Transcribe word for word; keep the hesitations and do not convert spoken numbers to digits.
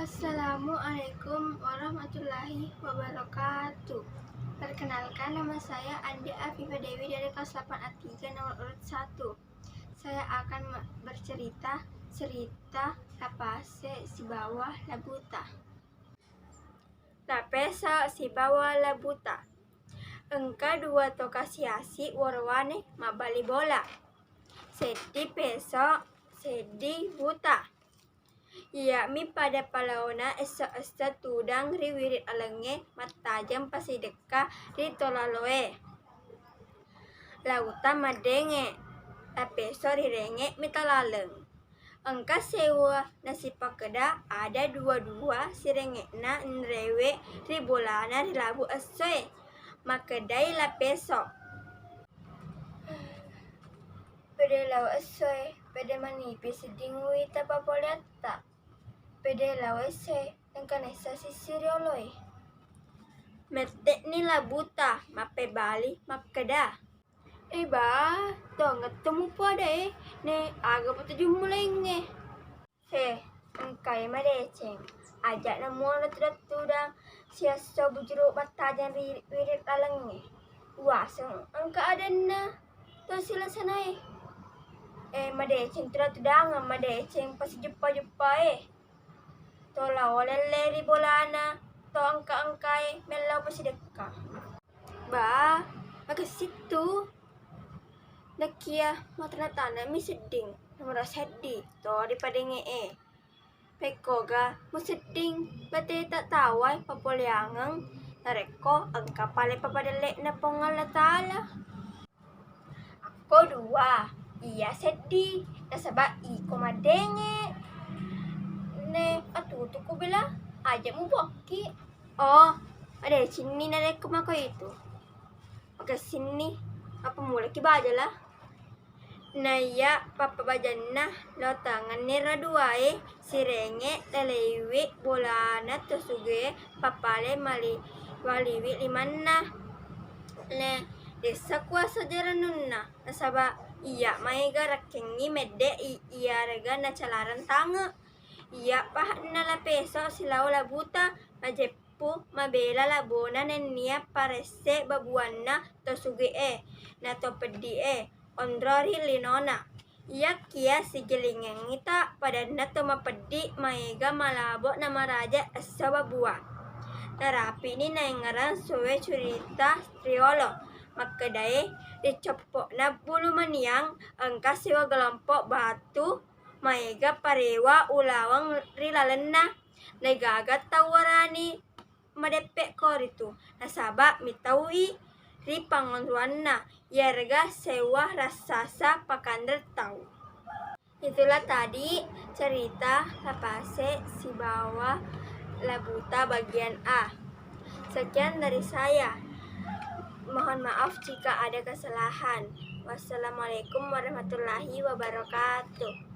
Assalamualaikum warahmatullahi wabarakatuh. Perkenalkan, nama saya Andi Afifah Dewi dari kelas delapan A tiga nomor urut satu. Saya akan me-, bercerita cerita Lapase sibawa Labuta. Lapeso sibawa Labuta. Engka dua to kasi-asi worowane mabbali bola. Seddi peso, seddi buta. Iyami pada palaona esso-esso tudang ri wiring lalengnge mattajeng pasidekka ri tolaloe. Labuta maddenge, Lapeso rirenge mita laleng. Engka seuwa nasipakkeda ada dua-dua sirenge'na nrewe ri bolana ri labu essoe. Makkedai Lapeso, "Pede lao essoe, pede manipi sedding uwita papoleatta. Pede lao essoe, engka naessa sissi rioloe." Mette'ni Labuta mappebali makkeda, "E ba, tongetto mupoadae, ne aga patujummu laingnge?" He, engkae madeceng. Aja'na muolo tudang-tudang siesso bujuru mattajeng ri wiring lalengnge. Uwaseng engka adanna to silasanae. E, madeceng tudang-tudangeng, madeceng pasijeppa-jeppae. To lao lelle ri bolana, to engka-engkae mellau pasidekka. Ba, makessittu. Nakia matana-tanami sedding nomoro seddi to ripadenge'e. Pekkoga musedding bateta tawai papoleangeng narekko engka pale papadelle'na Puang Allah Ta'ala. Akko dua, iya seddi, nasaba iko maddenge. Ne atutuku bela, aja mubokki. Oh, madecenni narekko mako itu. Makessinni, mappamulaki bajala. Naiya pappabajanna, lao tangenni ra duae, sirenge laleiwi bolana to suge, pappale mali-, waliwi limanna. Le, dessa kuasa jarennunna, nasaba iya maega rakkengngi medde i-, iyarega nacalareng tange. Iya pahanna Lapeso silawa Labuta, majeppu mabela labona nennia paresse babuanna to suge'e na to peddi'e onro ri linona. Iyakia sigelingengngita padanna to mapeddi maega malabo namaraja esso babua. Narapi'ni naengngerang suwe curita riolo makkedae, ri coppo'na Bulu Maniang engka siwa gelompo batu maega parewa ulaweng ri lalenna. Degaga tau warani madeppe ko ritu, nasaba mitaui ri pangonroanna, iyarega seuwa rassasa pakanre tau. Itulah tadi cerita Lapase sibawa Labuta bagian A. Sekian dari saya. Mohon maaf jika ada kesalahan. Wassalamualaikum warahmatullahi wabarakatuh.